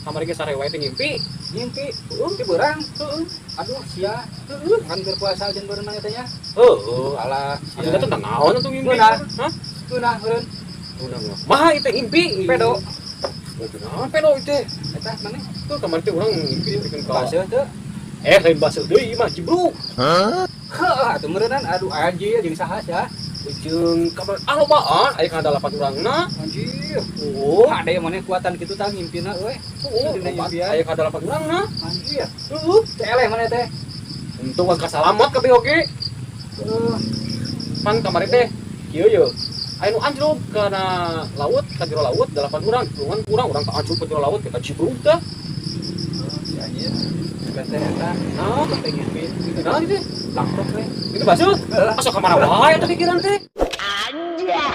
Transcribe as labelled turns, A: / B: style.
A: Kamari ge sare wae teh ngimpi.
B: Ngimpi?
A: Heeh.
B: Ti beurang?
A: Heeh.
B: Aduh, sia.
A: Heeh.
B: Kan keur puasa jeung berenang eta nya.
A: Heeh.
B: Alah,
A: Atuh teh tentang naon atuh ngimpi?
B: Ngeunah.
A: Hah?
B: Ngeunah eureun.
A: Ngeunah. Maha ieu teh ngimpi?
B: Pedo.
A: Oh, naon pedo ieu teh?
B: Eta maneh?
A: Tuh kamari teh urang ngimpi dipikeun ka.
B: Baseuh teu?
A: Eh, lain baseuh deui mah cibruk.
B: Heuh, atuh meureunnan, aduh anjir, jeung saha sia?
A: Jeung kamar ah lobaan aya kana dalapan urangna.
B: Anjir.
A: Oh,
B: ada yang maneh kuatan kitu tah ngimpina euy.
A: Oh,
B: Dina
A: opat
B: impian.
A: Aya kana dalapan urangna.
B: Anjir.
A: Heeh.
B: Teh eleh maneh teh?
A: Untung geus kasalamat kabeh oge.
B: Heuh.
A: Pan kamari teh kieu ye. Aya nu anjlok kana laut, ka jero laut dalapan urang, tulungan kurang urang ka anjlok ka jero laut kita cibruk tah.
B: Si anjir. Bukan teh eta.
A: Naon?
B: Teh ngimpi.
A: Naon itu?
B: Laptop we.
A: Itu baseuh?
B: Heeh.
A: Asa ka mana wae eta pikiran teh?
C: Anjay.